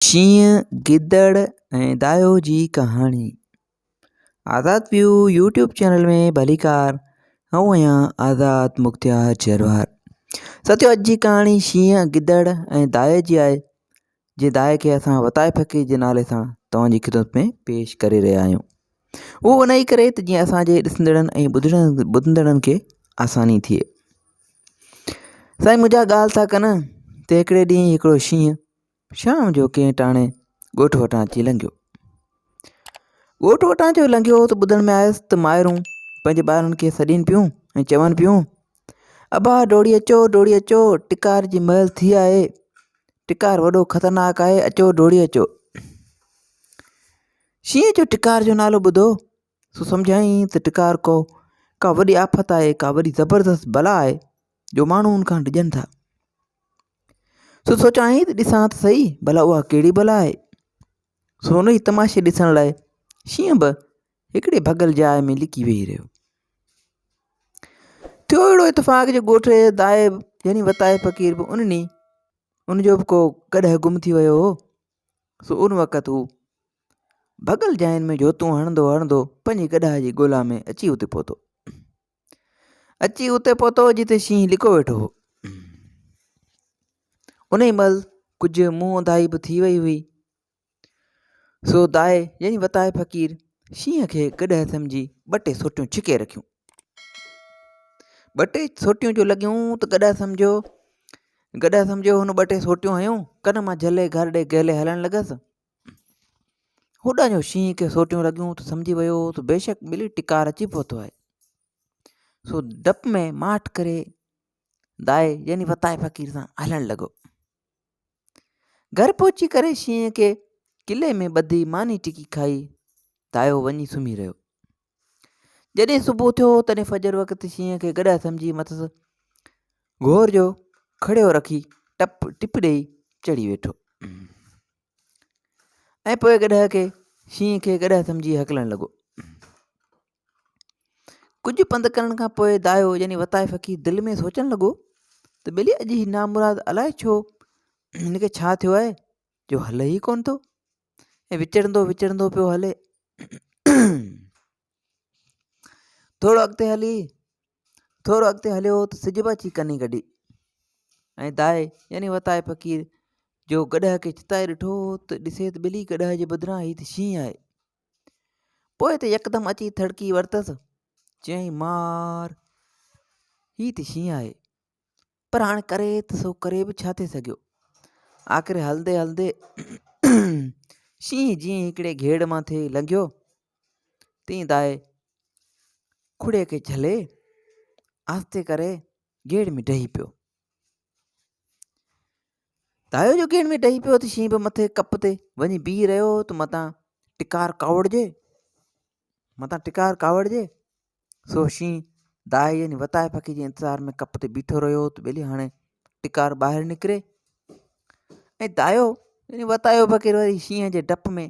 شينهن، گدڙ ۽ دايو جي ڪهاڻي آزاد ويو يوٽيوب چينل ۾ ڀليڪار آئون آهيان آزاد مختيار جروار ساٿيو اڄ جي ڪهاڻي شينهن گدڙ ۽ دائي جي آهي جي دائي کي اسان وتائي فقير جي نالي سان توهان جي خدمت ۾ پيش ڪري رهيا آهيون اهو ان ئي ڪري ته جيئن اسان جي ڏسندڙن ۽ ٻڌندڙن کي آساني ٿئي سائين منهنجا ڳالهه ٿا ڪن ته هڪڙي ڏينهن هڪڙو شينهن شام جو ڪنهن ٽاڻي ڳوٺ وٽان اچي لنگهيو. ڳوٺ وٽان جو لنگهيو ته ٻڌڻ ۾ آيس ته مائرون پنهنجي ٻارن کي سڏين پيون ۽ چون پيون ابا ڊوڙي اچو ڊوڙي اچو ٽڪار جي مهل ٿي آهي ٽڪار وڏو خطرناڪ آهي اچو ڊوڙي اچو شينهن جو ٽڪار جو نالو ٻڌو سو سمجهيائين ته ٽڪار ڪو ڪا وڏي آفت آهي ڪا وڏي زبردست بلا آهي جو ماڻهو ان کان ڊڄن ٿا سو سوچيائين ته ڏسان ته سهي ڀلا اها ڪهڙي بلا آهي سو ان جي تماشي ڏسڻ لاء شينهن به هڪڙي ڀڳل جاء ۾ لڪي ويهي رهيو ٿيو اهڙو اتفاق جو ڳوٺ جي دائي يعني وتائي فقير به ان ڏينهن ان جو به ڪو گڏهه گم ٿي ويو هو سو ان وقت هو ڀڳل جاين ۾ جوتون هڻندو هڻندو پنهنجي گڏهه جي ڳولا ۾ اچي اتي پهتو اچي اتي پهتو جتي شينهن لڪو ويٺو هو. انهيء مهل ڪجهه منهن اونداهي به ٿي وئي هئي. سو دائي يعني وتائي فقير شينهن کي گڏهه سمجهي ٻه ٽي سوٽيون ڇڪي رکيون. ٻه ٽي سوٽيون جو لڳيون ته گڏهه سمجهيو گڏهه سمجهيو هن ٻه ٽي سوٽيون هنيون ڪن مان جهلي گهر ڏي گهلي هلڻ لڳس. هوڏانهن جو شينهن کي سوٽيون لڳيون ته سمجهي ويو ته بيشڪ ٻلي ٽڪار اچي پهتو آهي. سو ڊپ ۾ ماٺ ڪري دائي يعني وتائي فقير سان هلڻ لڳو. گهر پهچي ڪري شينهن کي قلعي ۾ ٻڌي ماني ٽڪي کائي دايو وڃي سمهي رهيو. جڏهن صبح ٿيو تڏهن فجر وقت شينهن کي گڏهه سمجهي مٿس گور جو کڙيو رکي ٽپ ٽپ ڏيئي چڙهي ويٺو. ۽ پوء گڏهه کي شينهن کي گڏهه سمجهي هڪلڻ لڳو. ڪجهه پنڌ ڪرڻ کان پوء دايو يعني وتائي فقير دل ۾ سوچڻ لڳو ته ٻيلي اڄ هي نامراد الائي ڇو هن کي ڇا ٿيو آهي جو هلي ئي ڪونه ٿو ۽ وچڙندو وچڙندو پيو هلي ٿورو اڳتي هلي ٿورو اڳتي هليو ته سج به اچي ڪني ڪڍي ۽ دائي يعني وتائي فقير جو گڏهه کي چتائي ڏٺو ته ڏسي ته ٻلي گڏهه جي بدران هي ته شينهن آهي پوء ته يڪدم اچي ٿڙڪي ورتس چيائين مار هي ته شينهن آهي پر هاڻي ڪري ته سو ڪري به ڇا ٿي سگهيو. آخر هلندي هلندي شينهن جيئن هڪڙي گهيڙ مان ٿي لنگهيو، تيئن دائي کڙي کي جهلي آهستي ڪري گهيڙ ۾ ڊهي پيو. دايو جو گهيڙ ۾ ڊهي پيو ته شينهن به مٿي ڪپ تي وڃي بيهي رهيو ته متان ٽڪار ڪاوڙجي، متان ٽڪار ڪاوڙجي. سو شينهن دائي يعني وتائي پکي جي انتظار ۾ ڪپ تي بيٺو رهيو ته ٻيلي هاڻي ٽڪار ٻاهر نڪري ۽ دايو يعني وتايو فقير وري شينهن جي ڊپ ۾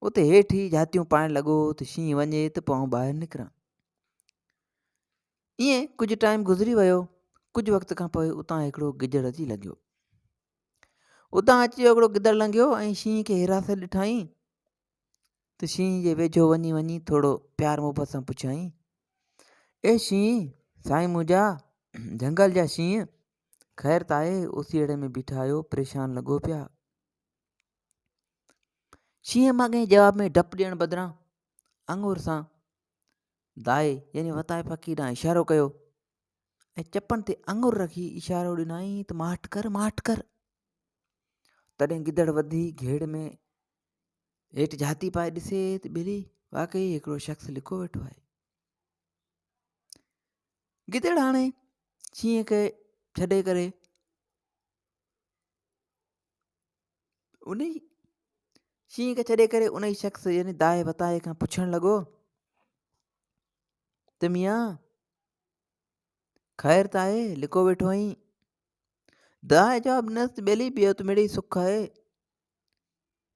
اتي هيٺ ئي جھاتيون پائڻ لڳو ته شينهن وڃي ته پوء آئون ٻاهر نڪران ائين ڪجهه ٽائيم گذري ويو ڪجهه وقت کان پوء اتان هڪڙو گجڙ اچي لنگهيو اتان اچي هڪڙو گدڙ لنگهيو ۽ شينهن کي هراسيل ڏٺائين ته شينهن جي ويجهو وڃي وڃي ٿورو پيار محبت سان پڇيائين، اي شينهن، سائين منهنجا، جهنگل جا شينهن، خير ته آهي، اوسيئڙي ۾ بيٺا آهيو، پريشان لڳو پيا. شينهن ماڳهين جواب ۾ ڊپ ڏيڻ بدران آڱر سان دائي يعني وتائي فقير ڏانهن اشارو ڪيو ۽ چپن تي آڱر رکي اشارو ڏنائين ته ماٺ ڪر ماٺ ڪر. تڏهن گدڙ وڌي گهيڙ ۾ هيٺ جھاتي پائي ڏسي ته ٻيلي واقعي هڪڙو شخص لڪو ويٺو آهي. گدڙ هاڻي شينهن کي ڇڏي ڪري ان شينهن کي ڇڏي ڪري ان شخص يعني دائي وتائي کان پڇڻ لڳو ته ميان خير ته آهي لڪو ويٺو آهين دائي جواب ڏنس ته ٻيلي ٻيو ته مڙئي سک آهي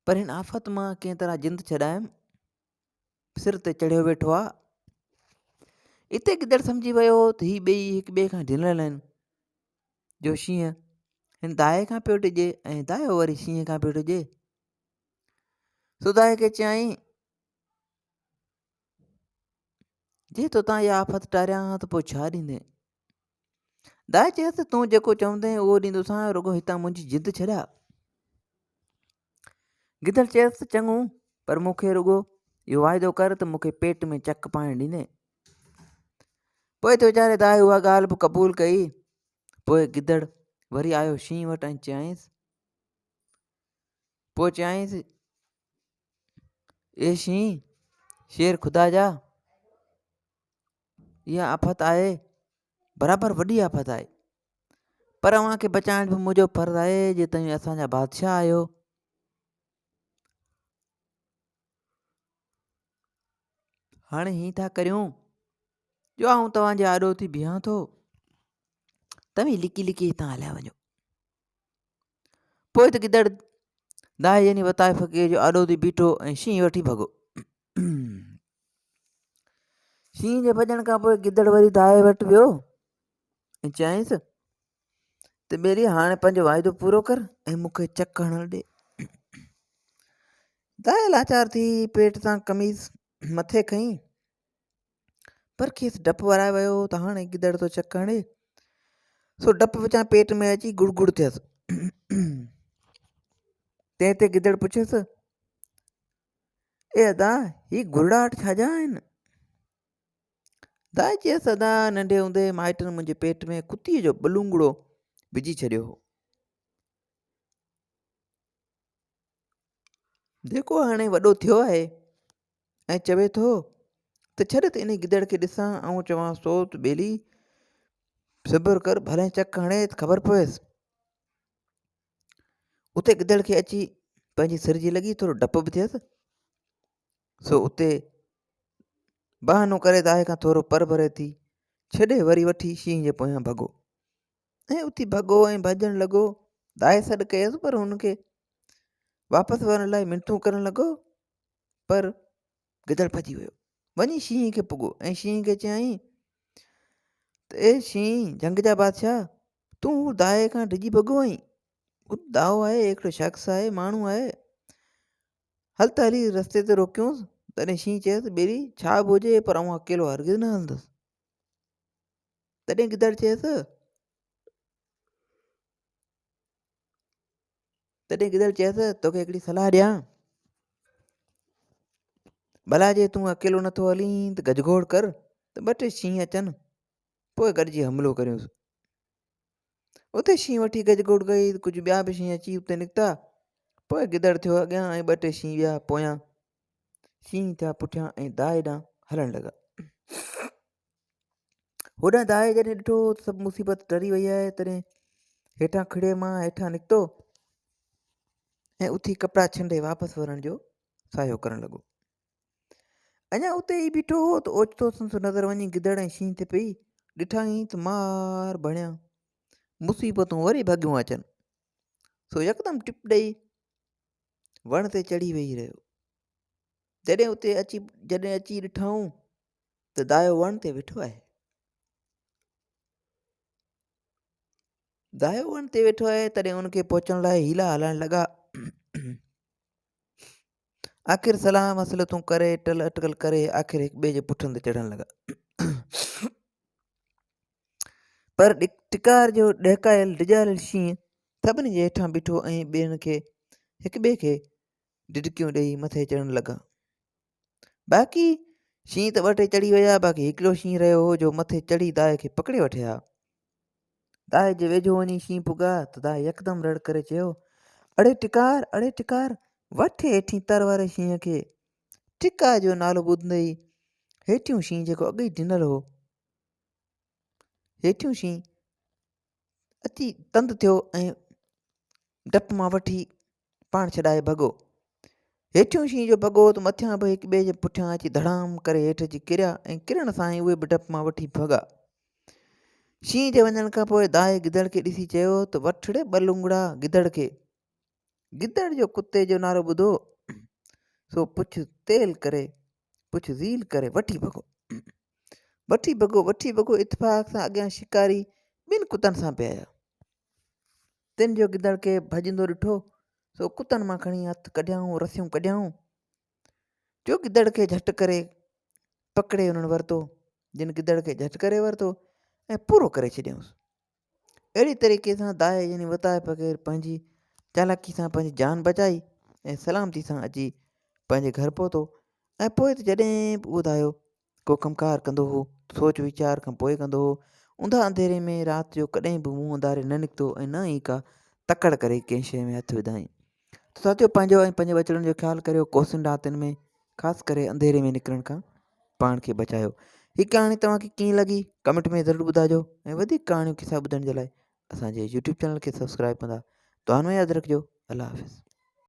پر هن آفت مان ڪنهن طرح جند ڇڏايم، سر تي چڙهيو ويٺو آ. اتي گدڙ سمجهي ويو ته هي ٻئي هڪ ٻئي کان ڊنل آهن، جو شينهن هن دائي کان پيو ڊڄي ۽ دايو وري شينهن کان پيو ڊڄي. سو دائي کي چيائين، جي توتان اها آفت ٽاريان ها ته پوء ڇا ڏيندين؟ دائي چيس ته تون جيڪو چوندين اهو ڏيندوسانء، رڳو هتان منهنجي جند ڇڏاء. گدڙ چيس ته چڱو، پر مون کي رڳو اهو واعدو ڪر ته مون کي پيٽ ۾ چڪ پائڻ ڏيندين. پوء ته ويچاري دائي اها ڳالهه به قبول ڪئي. پوء گدڙ وري آيو شينهن وٽ ۽ چيائينس، پوء چيائينس، اي شينهن، شير خدا جا، اها آفت آهي، برابر وڏي آفت آهي، پر اوهان کي بچائڻ به منهنجو فرض آهي، جي توهين اسان جا بادشاهه آهيو. هاڻي هيئن ٿا ڪريون جو آئون توهان جي آڏو ٿي بيهان ٿو، توهين لڪي لڪي هتان هليا وڃو. پوء ته گدڙ داهي يعني وتائي فقير جو آڏو ٿي بيٺو ۽ شينهن وٺي ڀڳو. شينهن جي ڀڄڻ کان پوء گدڙ وري داهي وٽ ويو ۽ چيائينس ته ٻيلي هاڻي پنهنجو واعدو پورو ڪر ۽ مون کي چڪ هڻڻ ڏي. داهي لاچار ٿي پيٽ تان قميص مٿي کنئي پر کيس ڊپ ورائي ويو ته هاڻي گدڙ ٿو چڪ هڻي، سو ڊپ وچان پيٽ ۾ اچي گڙ گڙ ٿيس. تنهن تي گدڙ پڇيس، اي ادا هي گرڙاٽ ڇا جا آهن؟ دائي چيس، ادا ننڍي هوندي مائٽن منهنجي پيٽ ۾ ڪتيء جو ٻلونگڙو وجهي ڇڏيو هو، جيڪو هاڻي وڏو ٿيو آهي ۽ چوي ٿو ته ڇڏ ته انهي گدڙ کي ڏسان. آئون چوانس ٿو ته ٻيلي صبر ڪر، ڀلي چڪ هڻي ته خبر پويس. اتي گدڙ کي اچي پنهنجي سر جي لڳي، ٿورو ڊپ به ٿيس، سو اتي بهانو ڪري داهي کان ٿورو پر ڀري ٿي ڇڏي وري وٺي شينهن جي پويان ڀڳو ۽ اٿي ڀڳو ۽ ڀڄڻ لڳو. داهي سڏ ڪيس پر هن کي واپس ورڻ لاء منٿون ڪرڻ لڳو، پر گدڙ ڀڄي ويو. وڃي شينهن کي پڳو ۽ شينهن کي چيائين ته اي شينهن جهنگ جا بادشاهه، تون هو داهي کان ڊڄي ڀڳو آهين؟ هو داهو آهي، هڪڙو شخص آهي، ماڻهو آهي. هل ته هلي رستي تي روڪيونس. تڏهن شينهن چيس، ٻيلي ڇا به هجي پر آئون اڪيلو هرگز نه هلندس. تڏهن گدڙ چيس، تڏهن گدڙ چيس، توکي هڪڙي صلاح ڏيان، ڀلا جي تون اڪيلو نٿو هلين ته گجگوڙ ڪر ته ٻه ٽي شينهن اچن، پوء گڏجي حملو ڪريونس. اتي شينهن وٺي گجگوڙ ڪئي ته ڪجهه ٻيا به شينهن اچي اتي نڪتا. پوء گدڙ ٿيو اڳيان ۽ ٻه ٽي شينهن ٻيا پويان. شينهن ٿيا پٺيان ۽ دائي ڏانهن هلڻ لڳا. هوڏانهن دائي جڏهن ڏٺو ته سڀ مصيبت ٽري وئي آهي، تڏهن هيٺان کڙي مان هيٺان نڪتو ۽ اٿي ڪپڙا ڇنڊي واپس ورڻ جو سعيو ڪرڻ لڳو. اڃا اتي ئي بيٺو هو ته اوچتو سندس نظر وڃي گدڙ ۽ شينهن تي پئي. ڏٺائين ته مار بڻيا، مصيبتون وري ڀڳيون اچن. سو يڪدم ٽپ ڏئي وڻ تي چڙهي ويهي رهيو. جڏهن اتي اچي جڏهن اچي ڏٺائون ته دايو وڻ تي ويٺو آهي. دايو وڻ تي ويٺو آهي، تڏهن ان کي پهچڻ لاء حيلا هلائڻ لڳا. آخر صلاح مصلحتون ڪري، ٽل اٽڪل ڪري، آخر هڪ ٻئي جي پٺن تي چڙهڻ لڳا. پر ٽڪار جو ڏهڪايل ڊڄاريل شينهن سڀني جي هيٺان بيٺو ۽ ٻين کي هڪ ٻئي کي ڊڊڪيون ڏيئي مٿي چڙهڻ لڳا. باقي شينهن ته ٻه ٽي چڙهي ويا، باقي هڪڙو شينهن رهيو هو جو مٿي چڙهي دائي کي پڪڙي وٺي ها. دائي جي ويجهو وڃي شينهن پڳا ته دائي يڪدم رڙ ڪري چيو، اڙي ٽڪار، اڙي ٽڪار، وٺ هيٺين تر واري شينهن کي. ٽڪار جو نالو ٻڌندي ئي هيٺيون شينهن جيڪو اڳ ئي ڊنل هو، هيٺيون شينهن اچي تند ٿيو ۽ ڊپ مان وٺي پاڻ ڇڏائي ڀڳو. هيٺيون شينهن جو ڀڳو ته مٿيان به هڪ ٻئي جي پٺيان اچي ڌڙام ڪري هيٺ اچي ڪريا ۽ ڪرڻ سان ئي اهي به ڊپ مان وٺي ڀڳا. شينهن جي وڃڻ کان پوء دائي گدڙ کي ڏسي چيو ته وٺ ڙي ٻه لونگڙا گدڙ کي. گدڙ جو ڪتي جو نعرو ٻڌو سو پڇ تيل ڪري پڇ ذيل ڪري وٺي ڀڳو. وٺي ڀڳو وٺي ڀڳو اتفاق سان اڳيان شڪاري ٻن ڪتن سان پئي آيا. تن جو گدڙ کي ڀڄندو ڏٺو سو ڪتن مان کڻي هٿ ڪڍيائون رسيون ڪڍيائون. جو گدڙ کي جهٽ ڪري پڪڙي انهن ورتو، جن گدڙ کي جهٽ ڪري ورتو ۽ پورو ڪري ڇڏيائونس. اهڙي طريقي سان دائي يعني وتائي فقير پنهنجي چالاڪي سان پنهنجي جان بچائي ۽ سلامتي سان اچي پنهنجي گهر پهتو ۽ پوء ته جڏهن به اهو دايو ڪو ڪم ڪار ڪندو هو سوچ ويچار کان پوء ڪندو هو اونداهه انڌيري ۾ رات جو ڪڏهن به منهن انداري نه نڪتو ۽ نه ئي ڪا تڪڙ ڪري ڪنهن شيء ۾ هٿ وڌائين ته ساٿيو پنهنجو ۽ پنهنجي ٻچڙن جو خيال ڪريو ڪوسين راتين ۾ خاص ڪري انڌيري ۾ نڪرڻ کان پاڻ کي بچايو هي ڪهاڻي توهان کي ڪيئن لڳي ڪمينٽ ۾ ضرور ٻڌائجو ۽ وڌيڪ ڪهاڻيون قصا ٻڌڻ جي لاء اسان جي يوٽيوب چينل کي سبسڪرائب ڪندا دعائن ۾ ياد رکجو الله حافظ.